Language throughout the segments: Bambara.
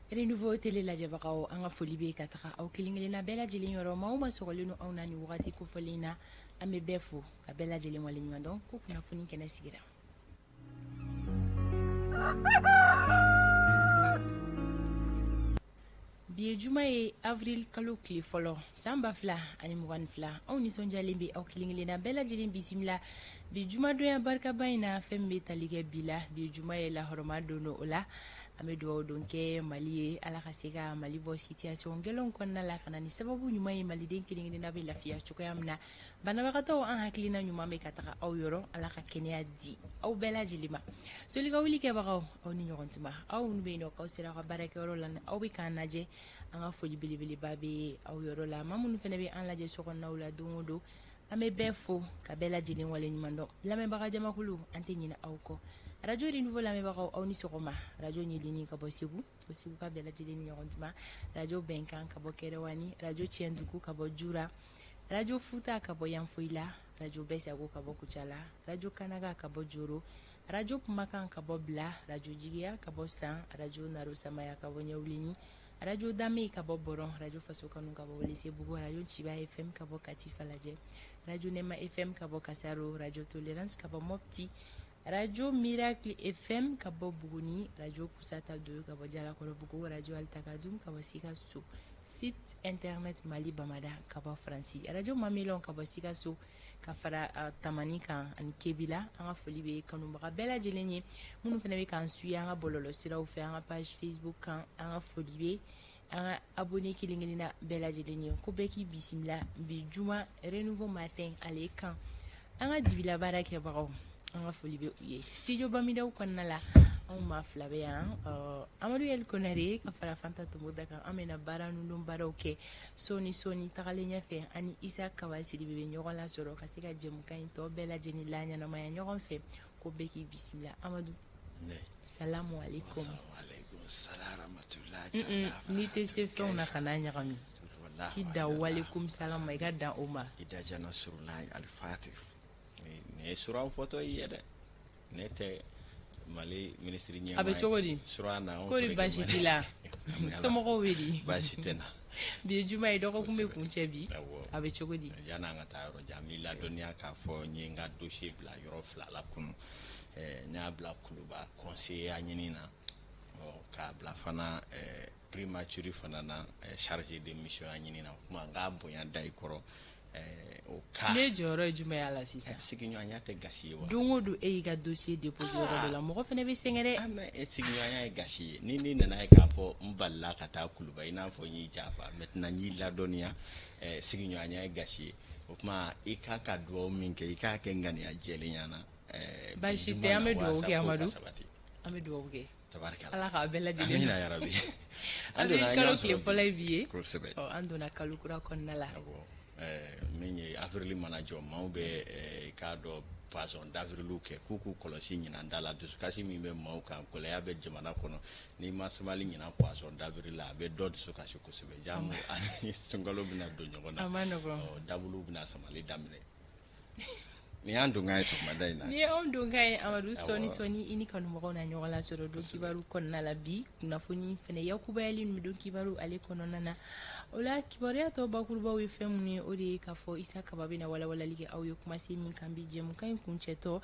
Renouveau télé lajɛbagaw, an ka foli bɛ ka taga aw kelen-kelenna bɛɛ lajɛlen yɔrɔ. Maaw ma sɔgɔlen don anw na nin wagati kofɔlen na, an bɛ bɛɛ fo ka bɛɛ lajɛlen waleɲuman dɔn ko kunnafoni kɛnɛ sigira. Bi ye juma ye, avril kalo tile fɔlɔ, san 2022. Anw nisɔndiyalen bɛ aw kelen-kelenna bɛɛ lajɛlen bisimila bi jumadonya barikaba in na. Fɛn min bɛ tali kɛ bi la, bi ye juma ye, lahɔrɔma don don. O la, an bɛ dugawu don kɛ Mali ye, Ala ka se ka Mali bɔ situation gɛlɛnw kɔnɔna la, ka na ni sababu ɲuman ye, maliden kelen-kelenna bɛ lafiya cogoya min na. Banabagatɔw, an hakilina ɲuman bɛ ka taga aw yɔrɔ, Ala ka kɛnɛya di aw bɛɛ lajɛlen ma. Soli ka wuli kɛbagaw, aw ni ɲɔgɔn tuma. Aw minnu bɛ yen nɔ k'aw sera aw ka baarakɛyɔrɔ la, aw bɛ k'an lajɛ, an ka foli belebeleba bɛ aw yɔrɔ la. Maa minnu fana bɛ an lajɛ sokɔnɔnaw la don o don, an bɛ bɛɛ fo ka bɛɛ lajɛlen waleɲuman dɔn. Lamɛnbaga jamakulu, an tɛ ɲinɛ aw kɔ. Radio Renouveau lamɛnbagaw, aw ni sɔgɔma. Radio Ɲeleni ka bɔ Segu, ko Segu ka bɛɛ lajɛlen ni ɲɔgɔn tuma. Radio Bɛnkan ka bɔ Kɛrɛwani, Radio Tiɲɛdugu ka bɔ Jura, Radio Futa ka bɔ Yanfoyila, Radio Bɛsago ka bɔ Kucala, Radio Kanaga ka bɔ Joro, Radio Kumakan ka bɔ Bila, Radio Jigiya ka bɔ San, Radio Naro Samaya ka bɔ Ɲɛwuleni, Radio Dame ka bɔ Bɔrɔn, Radio Faso Kanu ka bɔ Welesebugu, Radio Ciba FM ka bɔ Kati Falajɛ, Radio Nɛma FM ka bɔ Kasaro, Radio Tolerance ka bɔ Mopti, Radio Miracle FM ka bɔ Buguni, Radio Kusata 2 ka bɔ Jalakɔrɔbugu, Radio Altakadum ka bɔ Sikaso, site internet Mali Bamada ka bɔ Faransi, Radio Mamelon ka bɔ Sikaso ka fara Tamani kan ani Kebila. An ka foli bɛ kanubaga bɛɛ lajɛlen ye. Minnu fana bɛ k'an suit an ka bɔlɔlɔ siraw fɛ, an ka page Facebook kan, an ka foli bɛ an ka abonné kelen kelenna bɛɛ lajɛlen ye, ko bɛɛ k'i bisimila bi juma Renouveau Matin ale kan. An ka dibila baara kɛbagaw, an ka foli bɛ u ye. Studio Bamidaw kɔnɔna la, anw maa fila bɛ yan, Amadu Yɛli Konare ka fara Fanta Tomoda kan. An bɛna baara ninnu baaraw kɛ sɔɔni sɔɔni. Tagalen ɲɛfɛ, ani Isa Kaba Sidibe bɛ ɲɔgɔn lasɔrɔ ka se ka jɛmukan in tɔ bɛɛ lajɛlen laɲɛnamaya ɲɔgɔn fɛ, ko bɛɛ k'i bisimila. Amadu, salamu aleykum. N'i tɛ se fɛnw na, kana ɲagami. I da walekum salam ma, i ka dan o ma. Nin ye suran fɔtɔ ye dɛ. Ne tɛ Mali minisiri ɲɛmaa. A bɛ cogo di? Suran na. Kori baasi t'i la? Somɔgɔw bɛ di? Baasi tɛ n na. Bi ye juma ye, dɔgɔkun bɛ kuncɛ bi. A bɛ cogo di? Yan'an ka taa yɔrɔ jan, n b'i ladɔnniya k'a fɔ n ye n ka dossier bila yɔrɔ fila la kunun. N y'a bila Kuluba conseiller ɲini na, k'a bila fana primature fana na, chargé de mission ɲini na. O tuma n k'a bonya da i kɔrɔ o ka. Ne jɔyɔrɔ ye jumɛn y'a la sisan? Sigiɲɔgɔnya tɛ gasi ye wa? Don o don e y'i ka dossier déposé yɔrɔ dɔ la, mɔgɔ fana bɛ sɛgɛn dɛ. Ah, mais sigiɲɔgɔnya ye gasi ye. Ni ne nana ye k'a fɔ n balila ka taa Kuluba, i n'a fɔ n y'i janfa. Maintenant n y'i ladɔnniya, sigiɲɔgɔnya ye gasi ye. O tuma i kan ka dugawu min kɛ, i k'a kɛ ŋaniya jɛlenya na. Baasi tɛ, an bɛ dugawu kɛ Amadu, an bɛ dugawu kɛ. Ala k'a bɛɛ lajɛlen. Amina yarabi. An donna kalo tile fɔlɔ ye bi ye. Kosɛbɛ. An donna kalo kura kɔnɔna la. Min ye avril mana jɔ, maaw bɛ i k'a dɔn poisson d'avril kɛ k'u kɔlɔsi ɲinan da la. Dusukasi min bɛ maaw kan, gɛlɛya bɛ jamana kɔnɔ, n'i ma sabali ɲinan poisson d'avril la, a bɛ dɔ dusu kasi kosɛbɛ. Jango ani sunkalo bɛna don ɲɔgɔn na. A ma nɔgɔn. Dabulu bɛna samali daminɛ. Nin y'an donkan ye sɔgɔmada in na. Nin ye anw donkan ye Amadu. Sɔɔni sɔɔni, i ni kanumɔgɔw na ɲɔgɔn lasɔrɔ don kibaru kɔnɔna la. Bi kunnafoni fɛnɛ yakubayali min bɛ don kibaru ale kɔnɔna na, o la kibaruya tɔ bakurubaw ye fɛn minnu ye, o de ye k'a fɔ Isa Kaba bɛna walawalali kɛ aw ye kumasen min kan bi jɛmukan in kuncɛtɔ.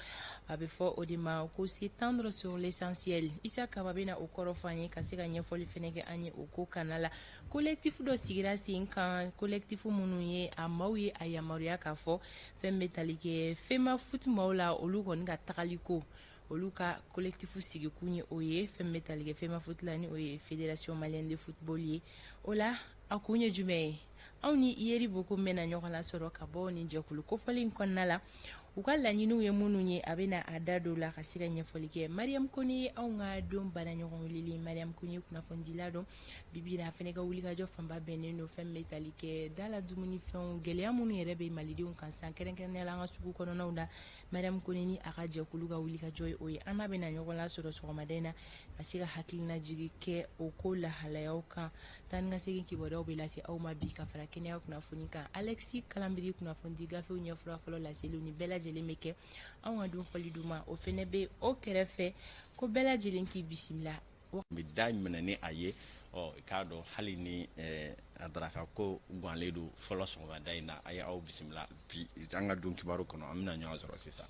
A bɛ fɔ o de ma ko s'étendre sur l'essentiel. Isa Kaba bɛna o kɔrɔ fɔ an ye, ka se ka ɲɛfɔli fɛnɛ kɛ an ye o ko kana la. Collectif dɔ sigira sen kan, collectif minnu ye a maaw ye a yamaruya k'a fɔ fɛn bɛ tali kɛ FEMAFOOT maaw la, olu kɔni ka tagali ko, olu ka collectif sigikun ye o ye. Fɛn bɛ tali kɛ FEMAFOOT la, ni o ye Fédération malienne de football ye, o la a kun ye jumɛn ye? Anw ni Yeri Boko bɛna ɲɔgɔn lasɔrɔ ka bɔ nin jɛkulu kofɔlen in kɔnɔna la. U ka laɲiniw ye minnu ye, a bɛna a da don la ka se ka ɲɛfɔli kɛ. Mariam Kone ye anw ka don bana ɲɔgɔn welelen. Mariam Kone ye kunnafonidila don bibi na, a fana ka wulikajɔ fanba bɛnnen don fɛn bɛ tali kɛ da la dumunifɛnw gɛlɛya minnu yɛrɛ bɛ malidenw kan san, kɛrɛnkɛrɛnnenya la an ka sugu kɔnɔnaw la. Mariam Kone ni a ka jɛkulu ka wulikajɔ ye o ye. An n'a bɛna ɲɔgɔn lasɔrɔ sɔgɔmada in na ka se ka hakilinajigi kɛ o ko lahalayaw kan. Taa ni ka segin kibaruyaw bɛ lase aw ma bi ka fara kɛnɛya kunnafoni kan. Alexis Kalambiri kunnafoni gafew ɲɛfura fɔlɔ laseliw ni bɛɛ lajɛlen bɛ kɛ anw ka don fɔli duman, o fɛnɛ bɛ o kɛrɛfɛ, ko bɛɛ lajɛlen k'i bisimila. N bɛ da minɛ ni a ye. Ɔ, i k'a dɔn hali ni a daraka ko ganlen don fɔlɔ sɔgɔmada in na, a ye aw bisimila bi an ka don kibaru kɔnɔ. An bɛna ɲɔgɔn sɔrɔ sisan.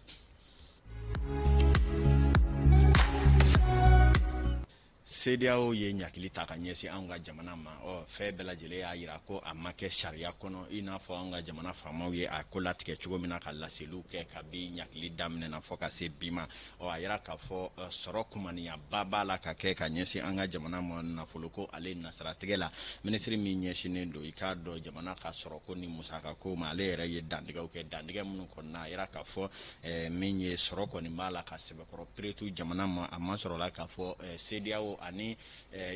CEDEAO ye ɲakili ta ka ɲɛsin anw ka jamana ma. Ɔ, fɛn bɛɛ lajɛlen y'a jira ko a ma kɛ sariya kɔnɔ, i n'a fɔ anw ka jamana faamaw ye a ko latigɛ cogo min na, ka laseliw kɛ kabi ɲakili daminɛ na fɔ ka se bi ma. Ɔ, a yira k'a fɔ sɔrɔ kumaniyaba b'a la ka kɛ ka ɲɛsin an ka jamana ma nafoloko ale nasiratigɛ la. Minisiri min ɲɛsinnen don, i k'a dɔn, jamana ka sɔrɔko ni musakako ma, ale yɛrɛ ye dantigɛw kɛ, dantigɛ minnu kɔnɔna a yira k'a fɔ min ye sɔrɔ kɔni b'a la ka sɛbɛkɔrɔ peretu jamana ma. A ma sɔrɔla k'a fɔ CEDEAO ani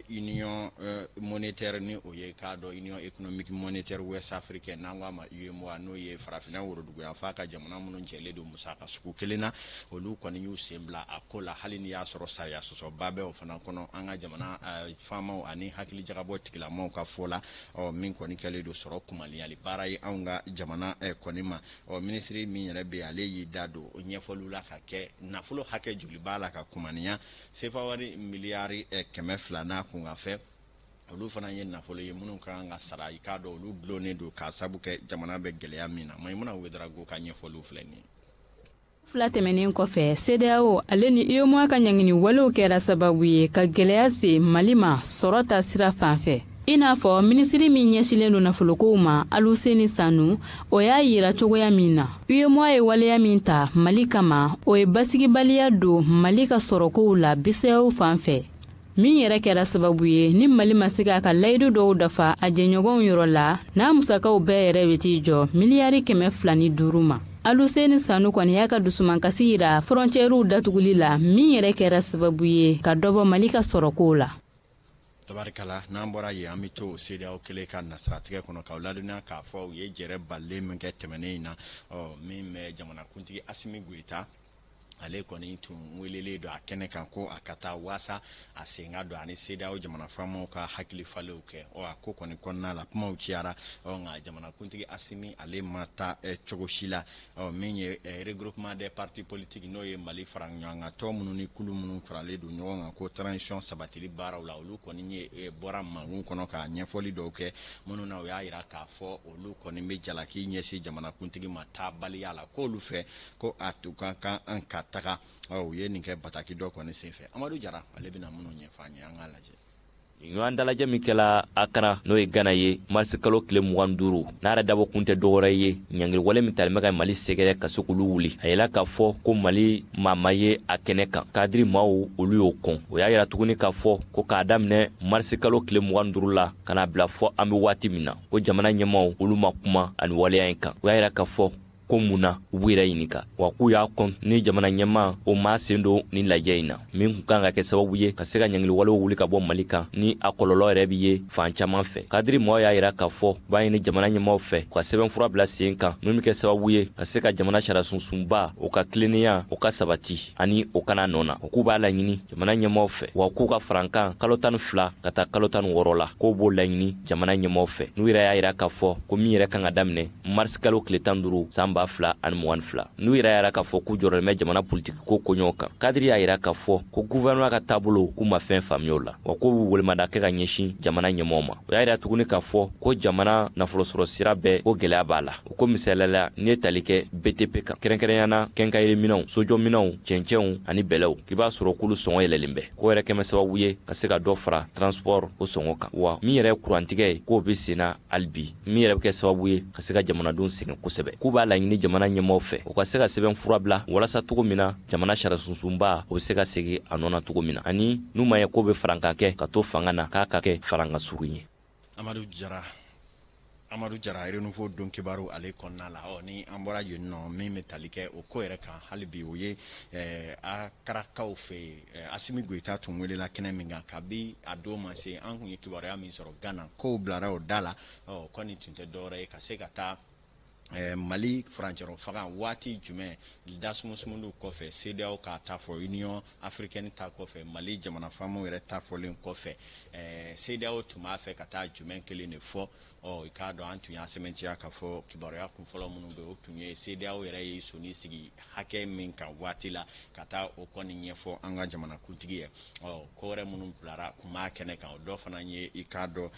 Union monétaire, ni o ye k'a dɔn Union économique monétaire ouest africaine, n'an k'a ma UEMOA, n'o ye farafinna woroduguyanfan ka jamana minnu jɛlen don musaka sugu kelen na, olu kɔni y'u sen bila a ko la, hali n'i y'a sɔrɔ sariya sɔsɔba bɛ o fana kɔnɔ an ka jamana faamaw ani hakilijagabɔ tigilamɔgɔw ka fɔ la. Ɔ, min kɔni kɛlen don sɔrɔ kumaliyali baara ye anw ka jamana kɔni ma. Ɔ, minisiri min yɛrɛ bɛ, ale y'i da don o ɲɛfɔliw la ka kɛ nafolo hakɛ joli b'a la ka kumaniya, sefa wari miliyari 200 n'a kunkanfɛ. Olu fana ye nafolo ye minnu ka kan ka sara, i k'a dɔn olu dulonnen don k'a sabu kɛ jamana bɛ gɛlɛya min na. Mayimuna Wedarago ka ɲɛfɔliw filɛ nin ye. Fila tɛmɛnen kɔfɛ, CEDEAO ale ni UEMOA ka ɲangini walew kɛra sababu ye ka gwɛlɛya se Mali ma sɔrɔ ta sira fan fɛ. I n'a fɔ minisiri min ɲɛsilen don nafolokow ma, Aluseni Sanu, o y'a yira cogoya min na, UEMOA ye waleya min ta Mali kama, o ye basigibaliya don Mali ka sɔrɔkow la BCEAO fan fɛ, min yɛrɛ kɛra sababu ye ni Mali ma se k'a ka layidu dɔw dafa a jɛɲɔgɔnw yɔrɔ la, n'a musakaw bɛɛ yɛrɛ bɛ t'i jɔ miliyari 205 ma. Aluseni Sanu kɔni y'a ka dusumankasi yira fɔrɔncɛriw datuguli la, min yɛrɛ kɛra sababu ye ka dɔ bɔ Mali ka sɔrɔkow la. Tabarikala, n'an bɔra yen, an bɛ to CEDEAO kelen ka nasiratigɛ kɔnɔ, k'aw ladɔnniya k'a fɔ u ye jɛrɛ balilen min kɛ tɛmɛnen in na. Ɔ, min bɛ jamanakuntigi Asimi Goyita, ale kɔni tun welelen don a kɛnɛ kan ko a ka taa waasa a sen ka don ani CEDEAO jamana faamaw ka hakili falenw kɛ. Ɔ, a ko kɔni kɔnɔna la, kumaw cayara. Ɔ, nka jamanakuntigi Asimi, ale ma taa cogo si la. Ɔ, min ye regroupement des partis politiques, n'o ye Mali fara ɲɔgɔn kan tɔn minnu ni kulu minnu faralen don ɲɔgɔn kan ko transition sabatili baaraw la, olu kɔni ye bɔra mangun kɔnɔ ka ɲɛfɔli dɔw kɛ, minnu na u y'a jira k'a fɔ olu kɔni bɛ jalaki ɲɛsin jamanakuntigi ma taabaliya la, k'olu fɛ ko a tun ka kan an ka taga. U ye nin kɛ bataki dɔ kɔni senfɛ. Amadu Jara, ale bɛna minnu ɲɛfɔ an ye, an k'a lajɛ. Ɲɔgɔn dalajɛ min kɛla Akara, n'o ye Gana ye, marisi kalo tile 25, n'a yɛrɛ dabɔ kun tɛ dɔwɛrɛ ye, ɲangili wale min talen bɛ ka Mali sɛgɛrɛ ka se k'olu wuli. A yɛlɛ k'a fɔ ko Mali maa ye a kɛnɛ kan, kadiri maaw olu y'o kɔn. O y'a yira tuguni k'a fɔ ko k'a daminɛ marisi kalo tile 25 la ka n'a bila fɔ an bɛ waati min na, ko jamana ɲɛmaaw olu ma kuma ani waleya in kan. O y'a yira k'a fɔ ko mun na, u b'u yɛrɛ ɲininka wa k'u y'a kɔn ni jamana ɲɛmaa o maa sen don nin lajɛ in na, min kun kan ka kɛ sababu ye ka se ka ɲangili walew wuli ka bɔ Mali kan, ni a kɔlɔlɔ yɛrɛ bi ye fan caman fɛ. Kadiri mɔgɔw y'a yira k'a fɔ b'a ɲini jamana ɲɛmaaw fɛ u ka sɛbɛnfura bila sen kan min bɛ kɛ sababu ye ka se ka jamana sariyasunsunba o ka tilennenya o ka sabati ani o kana nɔ na. O k'u b'a laɲini jamana ɲɛmaaw fɛ, wa k'u ka farankan kalo 12 ka taa kalo 16 la, k'o b'o laɲini jamana ɲɛmaaw fɛ, n'u yɛrɛ y'a yira k'a fɔ ko min yɛrɛ kan ka daminɛ marisi kalo tile 15 san 2022, n'u yɛrɛ y'a yira k'a fɔ k'u jɔrɔlen bɛ jamana politiki ko koɲɔgɔn kan. Kadiri y'a yira k'a fɔ ko gouvernement ka taabolo, k'u ma fɛn faamuya o la, wa k'u b'u welemada kɛ ka ɲɛsin jamana ɲɛmɔgɔ ma. O y'a yira tuguni k'a fɔ ko jamana nafolosɔrɔ sira bɛɛ, ko gɛlɛya b'a la. O ko misaliya la, n'i ye tali kɛ BTP kan, kɛrɛnkɛrɛnya na kɛnkayiri minɛnw, sojɔminɛnw, cɛncɛnw ani bɛlɛw, k'i b'a sɔrɔ k'olu sɔngɔ yɛlɛlen bɛ, k'o yɛrɛ kɛmɛ sababu ye ka se ka dɔ fara transport o sɔngɔ kan. Wa min yɛrɛ ye kurantigɛ ye, k'o bɛ sen na hali bi, min yɛrɛ bɛ kɛ sababu ye ka se ka jamanadenw sɛgɛn kosɛbɛ. K'u b'a laɲini jamana ɲɛmaaw fɛ u ka se ka sɛbɛn fura bila walasa cogo min na jamana sariyasunsunba o bɛ se ka segin a nɔ na cogo min na, ani n'u ma ye k'o bɛ farankan kɛ ka to fanga na, k'a ka kɛ farankan surun ye. Amadu Jara, Amadu Jara, Renouveau don kibaru ale kɔnɔna la. Ɔ, ni an bɔra yen nɔ, min bɛ tali kɛ o ko yɛrɛ kan hali bi, o ye Akarakaw fɛ yen. Asimi Goyita tun welela kɛnɛ min kan, kabi a don ma se, an kun ye kibaruya min sɔrɔ Gana, kow bilara o da la. Ɔ, kɔni tun tɛ dɔwɛrɛ ye ka se ka taa Mali furancɛrɔ fanga waati jumɛn dasumusumuniw kɔfɛ, CEDEAO k'a ta fɔ, Union africaine ta kɔfɛ, Mali jamana faamaw yɛrɛ ta fɔlen kɔfɛ, CEDEAO tun b'a fɛ ka taa jumɛn kelen de fɔ? Ɔ, i k'a dɔn, an tun y'a sɛmɛntiya k'a fɔ kibaruya kunfɔlɔ minnu bɛ, o tun ye CEDEAO yɛrɛ ye soni sigi hakɛ min kan waati la ka taa o kɔni ɲɛfɔ an ka jamanakuntigi ye. Ɔ, ko wɛrɛ minnu bilara kun b'a kɛnɛ kan, o dɔ fana ye, i k'a dɔn,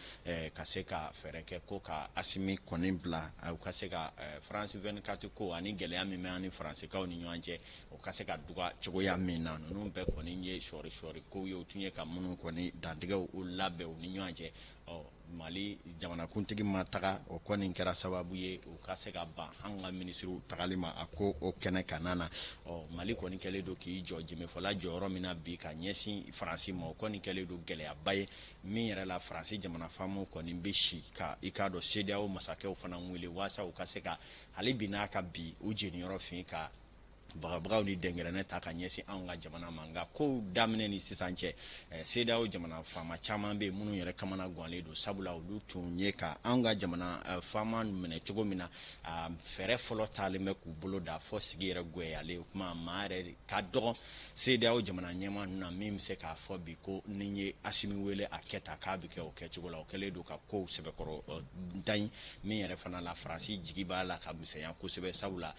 ka se ka fɛɛrɛ kɛ ko ka Asimi kɔni bila, u ka se ka France 24 ko ani gɛlɛya min bɛ an ni Faransikaw ni ɲɔgɔn cɛ, o ka se ka duga cogoya min na. Ninnu bɛɛ kɔni ye sɔɔri sɔɔri kow ye, o tun ye ka minnu kɔni dantigɛw labɛn u ni ɲɔgɔn cɛ. Ɔ, Mali jamanakuntigi ma taga, o kɔni kɛra sababu ye u ka se ka ban an ka minisiriw tagali ma a ko o kɛnɛ kana na. Ɔ, Mali kɔni kɛlen don k'i jɔ jɛmɛfɔla jɔyɔrɔ min na bi ka ɲɛsin Faransi ma, o kɔni kɛlen don gɛlɛyaba ye min yɛrɛ la Faransi jamana faamaw kɔni bɛ si ka, i k'a dɔn, CEDEAO masakɛw fana wele waasa u ka se ka hali bi n'a ka bi u jeniyɔrɔ fin ka bagabagaw ni dɛnkɛrɛnɛ ta ka ɲɛsin anw ka jamana ma. Nka kow daminɛ ni sisan cɛ, CEDEAO jamana faama caman bɛ yen minnu yɛrɛ kamana gannen don, sabula olu tun ye ka anw ka jamana faama minɛ cogo min na, fɛɛrɛ fɔlɔ taalen bɛ k'u bolo da fɔ sigi yɛrɛ gwɛyalen. O kuma maa yɛrɛ ka dɔgɔn CEDEAO jamana ɲɛmaa ninnu na min bɛ se k'a fɔ bi ko ni n ye Asimi wele a kɛ tan k'a bɛ kɛ o kɛcogo la. O kɛlen don ka kow sɛbɛkɔrɔ dan min yɛrɛ fana la, Faransi jigi b'a la ka misɛnya kosɛbɛ, sabula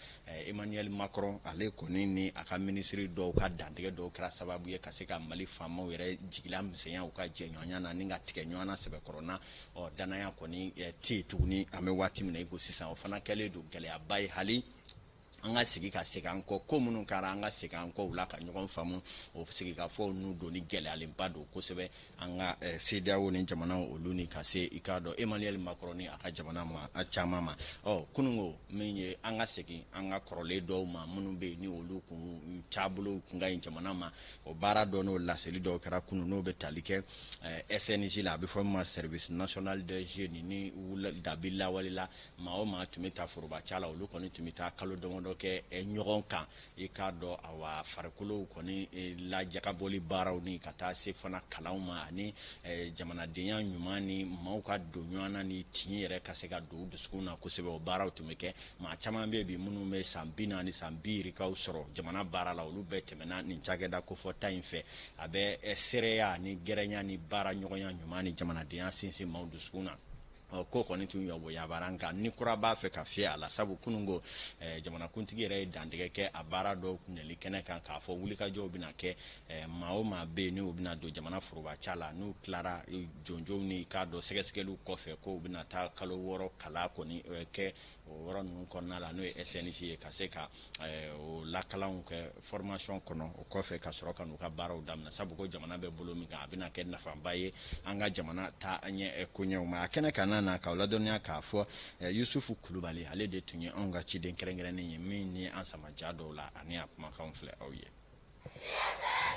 Emmanuel Macron ale kɔni ni a ka minisiri dɔw ka dantigɛ dɔw kɛra sababu ye ka se ka Mali faamaw yɛrɛ jigila misɛnya u ka jɛɲɔgɔnya na ni ka tigɛ ɲɔgɔn na sɛbɛkɔrɔ na. Ɔ, danaya kɔni tɛ yen tuguni an bɛ waati min na i ko sisan. O fana kɛlen don gɛlɛyaba ye hali an ka sigi ka segin an kɔ, ko minnu kɛra, an ka segin an kɔ u la ka ɲɔgɔn faamu. O sigikafɔw n'u donni gɛlɛyalenba don kosɛbɛ an ka CEDEAO ni jamanaw olu ni ka se, i k'a dɔn, Emmanuel Macron ni a ka jamana ma caman ma. Ɔ, kununko min ye an ka segin an ka kɔrɔlen dɔw ma minnu bɛ yen ni olu kun taabolo kun ka ɲi jamana ma, o baara dɔ n'o laseli dɔw kɛra kunun, n'o bɛ tali kɛ SNJ la, a bɛ fɔ min ma Service national des jeunes. Ni dabi lawale la, maa o maa tun bɛ taa foroba ca la, olu kɔni tun bɛ taa kalo damadɔ kɛ ɲɔgɔn kan, i k'a dɔn, awa, farikolo kɔni lajagabɔli baaraw ni ka taa se fana kalanw ma ani jamanadenya ɲuman ni maaw ka don ɲɔgɔn na ni tiɲɛ yɛrɛ ka se ka don u dusukun na kosɛbɛ. O baaraw tun bɛ kɛ. Maa caman bɛ bi minnu bɛ san 40, san bi yirikaw sɔrɔ jamana baara la, olu bɛɛ tɛmɛna nin cakɛda kofɔta in fɛ. A bɛ seereya ni gɛrɛnya ni baara ɲɔgɔnya ɲuman ni jamanadenya sinsin maaw dusukun na. Ɔ, ko kɔni tun yɔbɔ yabara, nka ni kura b'a fɛ ka fiyɛ a la, sabu kunun ko jamanakuntigi yɛrɛ ye dantigɛ kɛ a baara dɔw kunɲɛli kɛnɛ kan k'a fɔ wulikajɔw bɛna kɛ. Maa o maa bɛ yen n'u bɛna don jamana foroba ca la, n'u tilara jɔnjɔnw ni k'a dɔn sɛgɛsɛgɛliw kɔfɛ, k'u bɛna taa kalo 6 kalan kɔni kɛ o yɔrɔ ninnu kɔnɔna la, n'o ye SNJ ye, ka se ka o lakalanw kɛ formation kɔnɔ. O kɔfɛ ka sɔrɔ ka n'u ka baaraw daminɛ, sabu ko jamana bɛ bolo min kan, a bɛna kɛ nafaba ye an ka jamana ta ɲɛ koɲɛw ma. A kɛnɛ kan na k'aw ladɔnniya k'a fɔ Yusufu Kulubali, ale de tun ye anw ka ciden kɛrɛnkɛrɛnnen ye min ni an sama ja dɔw la, ani a kumakanw filɛ aw ye.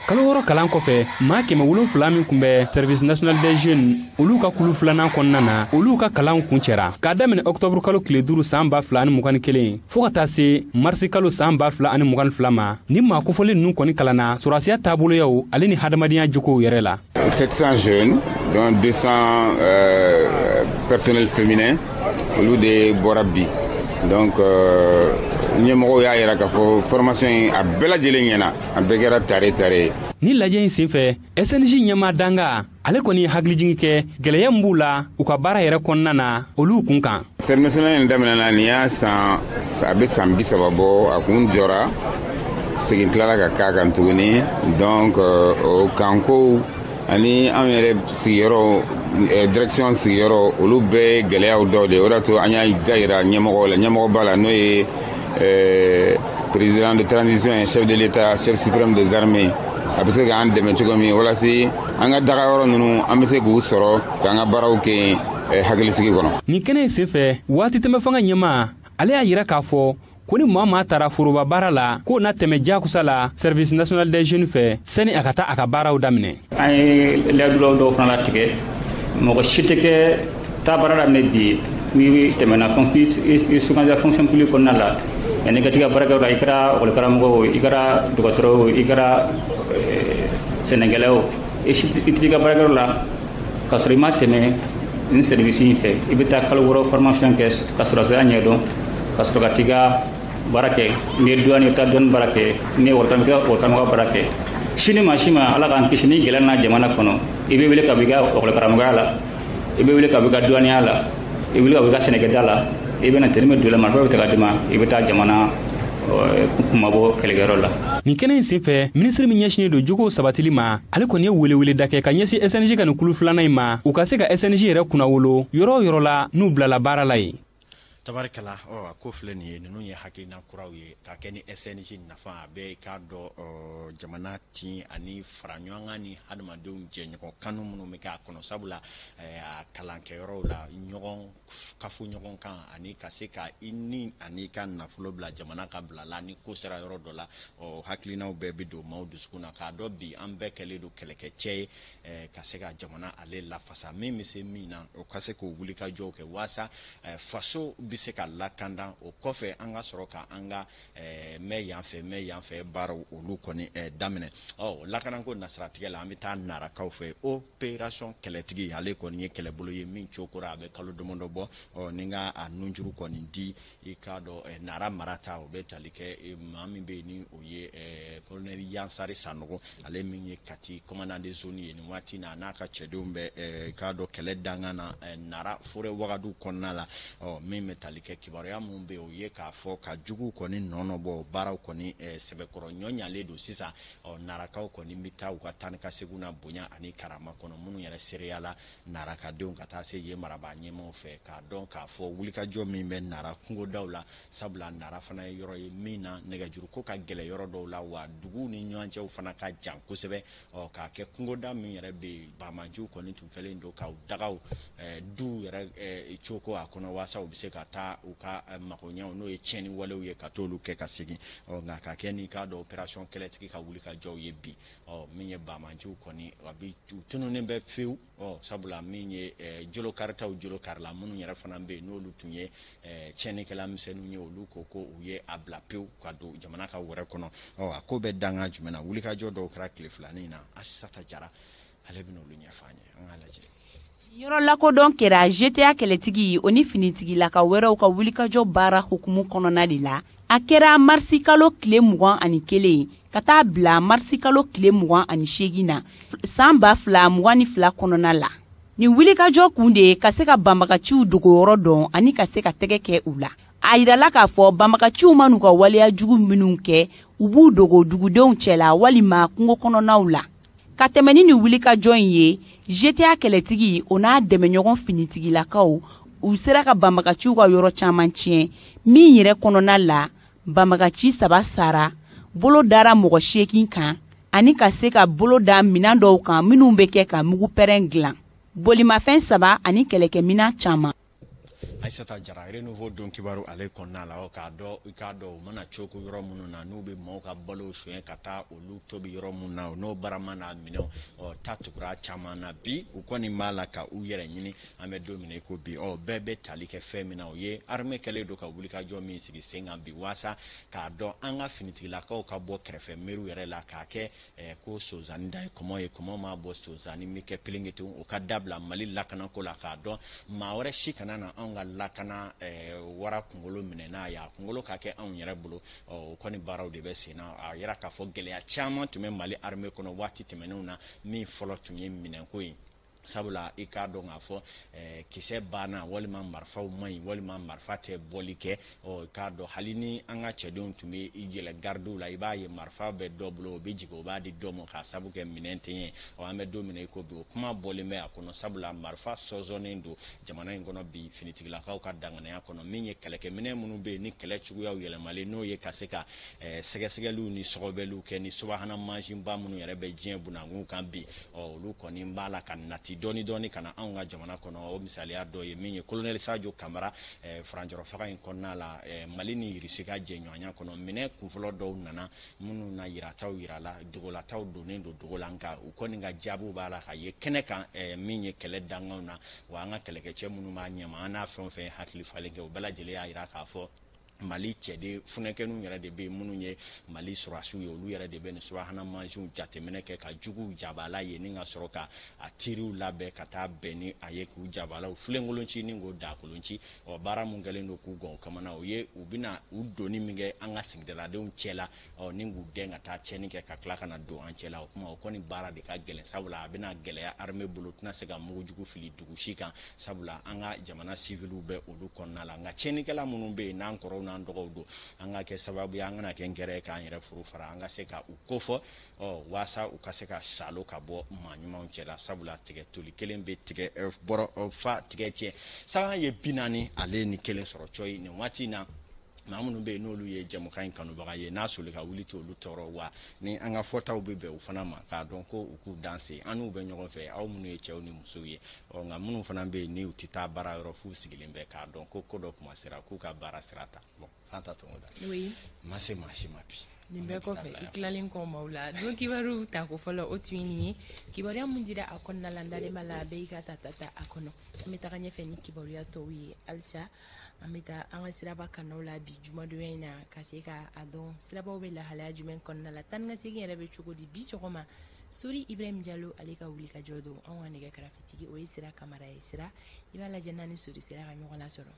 Kalo 6 kalan kɔfɛ, maa 700 min tun bɛ Service national des jeunes, olu ka kulu filanan kɔnɔna na, olu ka kalanw kuncɛra k'a daminɛ ɔkutɔburu kalo tile 5 san 2021 fo ka taa se marisi kalo san 2022 ma. Ni maa kofɔlen ninnu kɔni kalanna sɔrɔdasiya taaboloyaw ale ni hadamadenya jogow yɛrɛ la. 700 jeunes, dont 200 personnels féminins, olu de bɔra bi. Donc ɲɛmɔgɔw y'a yira k'a fɔ formation in a bɛɛ lajɛlen ɲɛna, a bɛɛ kɛra tare tare. Ni lajɛ in senfɛ, SNJ ɲɛmaa danga ale kɔni ye hakilijigin kɛ gɛlɛya min b'u la u ka baara yɛrɛ kɔnɔna na, olu kun kan. Service national in daminɛna nin y'a san, a bɛ san 30 bɔ. A kun jɔra, segin tilala ka k'a kan tuguni. Donc o kankow ani anw yɛrɛ sigiyɔrɔ, direction sigiyɔrɔ, olu bɛɛ ye gɛlɛyaw dɔw de ye. O de y'a to an y'a da yira ɲɛmɔgɔw la, ɲɛmɔgɔba la, n'o ye président de transition ye, chef de l'État, chef suprême des armées, a bɛ se k'an dɛmɛ cogo min walasa an ka dagayɔrɔ ninnu an bɛ se k'u sɔrɔ k'an ka baaraw kɛ hakilisigi kɔnɔ. Nin kɛnɛ in senfɛ, waati tɛmɛ fanga ɲɛmaa ale y'a yira k'a fɔ ko ni maa maa taara foroba baara la, k'o na tɛmɛ jakusa la Service national des jeunes fɛ sani a ka taa a ka baaraw daminɛ. An ye layidu dɔw fana latigɛ, mɔgɔ si tɛ kɛ taa baara daminɛ bi n'i tɛmɛna i sugandira fonction publique kɔnɔna la, yanni i ka t'i ka baarakɛyɔrɔ la, i kɛra ekɔlikaramɔgɔ o, i kɛra dɔgɔtɔrɔ o, i kɛra sɛnɛkɛla o, i t'i ka baarakɛyɔrɔ la k'a sɔrɔ i ma tɛmɛ nin service in fɛ. I bɛ taa kalo 6 formation kɛ ka sɔrɔdasiya ɲɛdɔn. Ka sɔrɔ ka t'i ka baara kɛ. N'i ye douane, i bɛ taa douane baara kɛ. N'i ye ekɔli karamɔgɔ baara kɛ. Sini ma si ma, Ala k'an kisi, ni gɛlɛya nana jamana kɔnɔ, i bɛ wele ka bɔ i ka ekɔli karamɔgɔya la, i bɛ wele ka bɔ i ka douaniya la, i bɛ wele ka bɔ i ka sɛnɛkɛda la, i bɛna tenue bɛ don i la, marifa bɛ ta ka d'i ma, i bɛ taa jamana kunmabɔ kɛlɛkɛyɔrɔ la. Nin kɛnɛ in senfɛ, minisiri min ɲɛsinnen don jogow sabatili ma, ale kɔni ye weleweleda kɛ ka ɲɛsin SNJ ka nin kulu filanan in ma, u ka se ka SNJ yɛrɛ kunnawolo yɔrɔ o yɔrɔ la n'u bilala baara la yen. Tabarikala, ɔ a ko filɛ nin ye, ninnu ye hakilina kuraw ye ka kɛ ni SNJ nafa a bɛ k'a dɔn jamana tin ani fara ɲɔgɔn kan ni hadamadenw jɛɲɔgɔn kanu minnu bɛ kɛ a kɔnɔ, sabula a kalankɛyɔrɔw la, ɲɔgɔn kafo ɲɔgɔn kan ani ka se ka i ni ani ka nafolo bila jamana ka bila la ni ko sera yɔrɔ dɔ la. Ɔ hakilinaw bɛɛ bɛ don maaw dusukun na k'a dɔn bi an bɛɛ kɛlen don kɛlɛkɛcɛ ye ka se ka jamana ale lafasa, min bɛ se min na, o ka se k'o wulikajɔw kɛ waasa faso bɛ se ka lakanda. O kɔfɛ, an ka sɔrɔ ka an ka mɛ yan fɛ, mɛ yan fɛ baaraw, olu kɔni daminɛ. Ɔ lakanako nasiratigɛ la, an bɛ taa Narakaw fɛ. Opération Kɛlɛtigi, ale kɔni ye kɛlɛbolo ye min cokora, a bɛ kalo damadɔ bɔ. Ɔ ni ka a nunjuru kɔni di, i k'a dɔn, Nara mara ta, o bɛ tali kɛ maa min bɛ yen ni o ye colonel Yansari Sanogo, ale min ye Kati commandant de zone ye nin waati na, n'a ka cɛdenw bɛ k'a dɔn kɛlɛ dangan na Nara forêt Wagadu kɔnɔna la. Ɔ min bɛ tali kɛ kibaruya min bɛ yen, o ye k'a fɔ ka juguw kɔni nɔ bɔ, baaraw kɔni sɛbɛkɔrɔ ɲɔ ɲalen don sisan. Ɔ Narakaw kɔni bɛ taa u ka taa ni ka segin na bonya ani karama kɔnɔ, minnu yɛrɛ seereyala Narakadenw ka taa se yen marabaa ɲɛmaaw fɛ, k'a dɔn k'a fɔ wulikajɔ min bɛ Nara kungodaw la, sabula Nara fana ye yɔrɔ ye min na nɛgɛjuru ko ka gɛlɛ yɔrɔ dɔw la, wa duguw ni ɲɔgɔn cɛw fana ka jan kosɛbɛ. Ɔ k'a kɛ kungoda min yɛrɛ bɛ yen, banbaanciw kɔni tun kɛlen don k'u dagaw duw yɛrɛ coko a kɔnɔ, waasa u bɛ se ka taa u ka magoɲɛw, n'o ye tiɲɛni walew ye, ka t'olu kɛ ka segin. Ɔ nka k'a kɛ n'i k'a dɔn opération Kɛlɛtigi ka wulikajɔw ye bi, ɔ min ye banbaanciw kɔni, a bi u tununnen bɛ fewu. Ɔ sabula min ye jolo karitaw, jolo karila minnu yɛrɛ fana bɛ yen, n'olu tun ye tiɲɛnikɛla misɛnninw ye, olu ko ko u ye a bila pewu ka don jamana ka wɛrɛ kɔnɔ. Ɔ a ko bɛ danga jumɛn na? Wulikajɔ dɔw kɛra tile filanin na. Asisata Jara, ale bɛna olu ɲɛfɔ an ye, an k'a lajɛ. Yɔrɔ lakodɔn kɛra GTA kɛlɛtigi, o ni finitigilaka wɛrɛw ka wulikajɔ baara hukumu kɔnɔna de la. A kɛra marisi kalo tile 21 ka taa bila marisi kalo tile 28 na, san 2022 kɔnɔna la. Nin wulikajɔ kun de ye ka se ka banbagaciw dogoyɔrɔ dɔn ani ka se ka tɛgɛ kɛ u la. A yirala k'a fɔ banbagaciw man'u ka waleya jugu minnu kɛ, u b'u dogo dugudenw cɛla walima kungo kɔnɔnaw la. Ka tɛmɛ ni nin wulikajɔ in ye, GTA kɛlɛtigi, o n'a dɛmɛɲɔgɔn finitigilakaw, u sera ka banbagaciw ka yɔrɔ caman tiɲɛ, min yɛrɛ kɔnɔna la banbagaci saba sara, bolo dara mɔgɔ 8 kan, ani ka se ka bolo da minɛn dɔw kan minnu bɛ kɛ ka mugu pɛrɛn dilan, bolimafɛn saba ani kɛlɛkɛminɛn caman. Aïssata Jara, Renouveau don kibaru ale kɔnɔna la, k'a dɔn i k'a dɔn u mana coko yɔrɔ minnu na, n'u bɛ maaw ka balo sonya ka taa olu tobi yɔrɔ minnu na, n'o barama n'a minɛnw, ɔ ta tugura caman na bi, u kɔni b'a la ka u yɛrɛ ɲini. An bɛ don min na i ko bi, ɔ bɛɛ bɛ tali kɛ fɛn min na, o ye armée kɛlen don ka wulikajɔ min sigi sen kan bi, waasa k'a dɔn an ka finitigilakaw ka bɔ kɛrɛfɛ meriw yɛrɛ la, k'a kɛ ko sonsanni da ye kɔmɔ ye, kɔmɔ m'a bɔ sonsanni min kɛ pelenketew, o ka dabila Mali lakanako la, k'a dɔn maa wɛrɛ si kana na anw ka lakana wara kunkolo minɛ n'a ye, a kunkolo ka kɛ anw yɛrɛ bolo. O kɔni baaraw de bɛ sen na. A yira k'a fɔ gɛlɛya caman tun bɛ Mali armée kɔnɔ waati tɛmɛnenw na, min fɔlɔ tun ye minɛnko ye, sabula i k'a dɔn k'a fɔ kisɛ banna, walima marifaw man ɲi, walima marifa tɛ bɔli kɛ. Ɔ k'a dɔn hali ni an ka cɛdenw tun bɛ yɛlɛ garidiw la, i b'a ye marifa bɛ dɔ bolo, o bɛ jigin, o b'a di dɔ ma, k'a sabu kɛ minɛn tɛ yen. Ɔ an bɛ don min na i ko bi, o kuma bɔlen bɛ a kɔnɔ, sabula marifa sɔsɔnnen don jamana in kɔnɔ bi finitigilakaw ka danganiya kɔnɔ, min ye kɛlɛkɛminɛn minnu bɛ yen ni kɛlɛ cogoyaw yɛlɛmalen, n'o ye ka se ka sɛgɛsɛgɛliw ni sɔgɔbɛliw kɛ ni subahana mansinba minnu yɛrɛ bɛ diɲɛ bunakun kan bi. Ɔ olu kɔni b'a la ka nati dɔɔni dɔɔni ka na anw ka jamana kɔnɔ. O misaliya dɔ ye min ye colonel Sadio Kamara, furancɛrɔ faga in kɔnɔna la, Mali ni Irisi ka jɛɲɔgɔnya kɔnɔ, minɛn kunfɔlɔ dɔw nana minnu na yirataw yirala, dogolataw donnen don dogo la, nka u kɔni ka jaabiw b'a la ka ye kɛnɛ kan, min ye kɛlɛ danganw na. Wa an ka kɛlɛkɛcɛ minnu b'a ɲɛma, an n'a fɛn o fɛn hakili falen kɛ, u bɛɛ lajɛlen y'a yira k'a fɔ Mali cɛden funɛkɛninw yɛrɛ de bɛ yen minnu ye Mali sɔrɔdasiw ye, olu yɛrɛ de bɛ nin subahana mansinw jateminɛ kɛ ka juguw jabala ye ni ka sɔrɔ ka a tiriw labɛn ka taa bɛn ni a ye k'u jabalaw filenkolon ci ni k'o dakolon ci. Ɔ, baara mun kɛlen don k'u gɔn o kamana, o ye u bɛna u donni min kɛ an ka sigidaladenw cɛ la, ɔ, ni k'u dɛn ka taa tiɲɛni kɛ ka tila ka na don an cɛ la. O kuma o kɔni baara de ka gɛlɛn, sabula a bɛna gɛlɛya armée bolo, tɛna se ka mugujugu fili dugu si kan, sabula an ka jamana civiliw bɛ olu kɔnɔna la. Nka tiɲɛnikɛla minnu bɛ yen, n'an kɔrɔw n'an dɔgɔw don, an ka kɛ sababu ye an kana kɛ ngɛrɛ k'an yɛrɛ furu fara, an ka se ka u kofɔ, ɔ, waasa u ka se ka salo ka bɔ maa ɲumanw cɛ la, sabula tigɛ toli kelen bɛ tigɛ bɔrɔ fa tigɛ tiɲɛ. Sanga ye 41 sɔrɔ cɔyi nin waati in na. Maa minnu bɛ yen n'olu ye jɛmukan in kanubaga ye, n'a soli ka wuli t'olu tɔɔrɔ wa, ni an ka fɔtaw bɛ bɛn u fana ma, k'a dɔn ko u k'u danse, an n'u bɛ ɲɔgɔn fɛ, aw minnu ye cɛw ni musow ye. Ɔ, nka minnu fana bɛ yen ni u tɛ taa baara yɔrɔ, f'u sigilen bɛ, k'a dɔn ko ko dɔ kuma sera k'u ka baara sira ta. Bon, Fanta Togoda, ma se maa si ma bi. Nin bɛɛ kɔfɛ, i tilalen kɔ maaw la don kibaru ta ko fɔlɔ, o tun ye nin ye. Kibaruya mun dira a kɔnɔna la, n dalen b'a la bɛɛ y'i ka ta ta ta a kɔnɔ. An bɛ taga ɲɛfɛ ni kibaruya tɔw ye. Halisa an bɛ taa an ka siraba kanaw la bi jumadonya in na, ka se ka a dɔn sirabaw bɛ lahalaya jumɛn kɔnɔna la, taa ni ka segin yɛrɛ bɛ cogo di bi sɔgɔma. Sori Ibrahim Jalo, ale ka wuli ka jɔ don. Anw ka nɛgɛ karafetigi, o ye Sira Kamara ye. Sira, i b'a lajɛ n'a ni Sori sera ka ɲɔgɔn lasɔrɔ.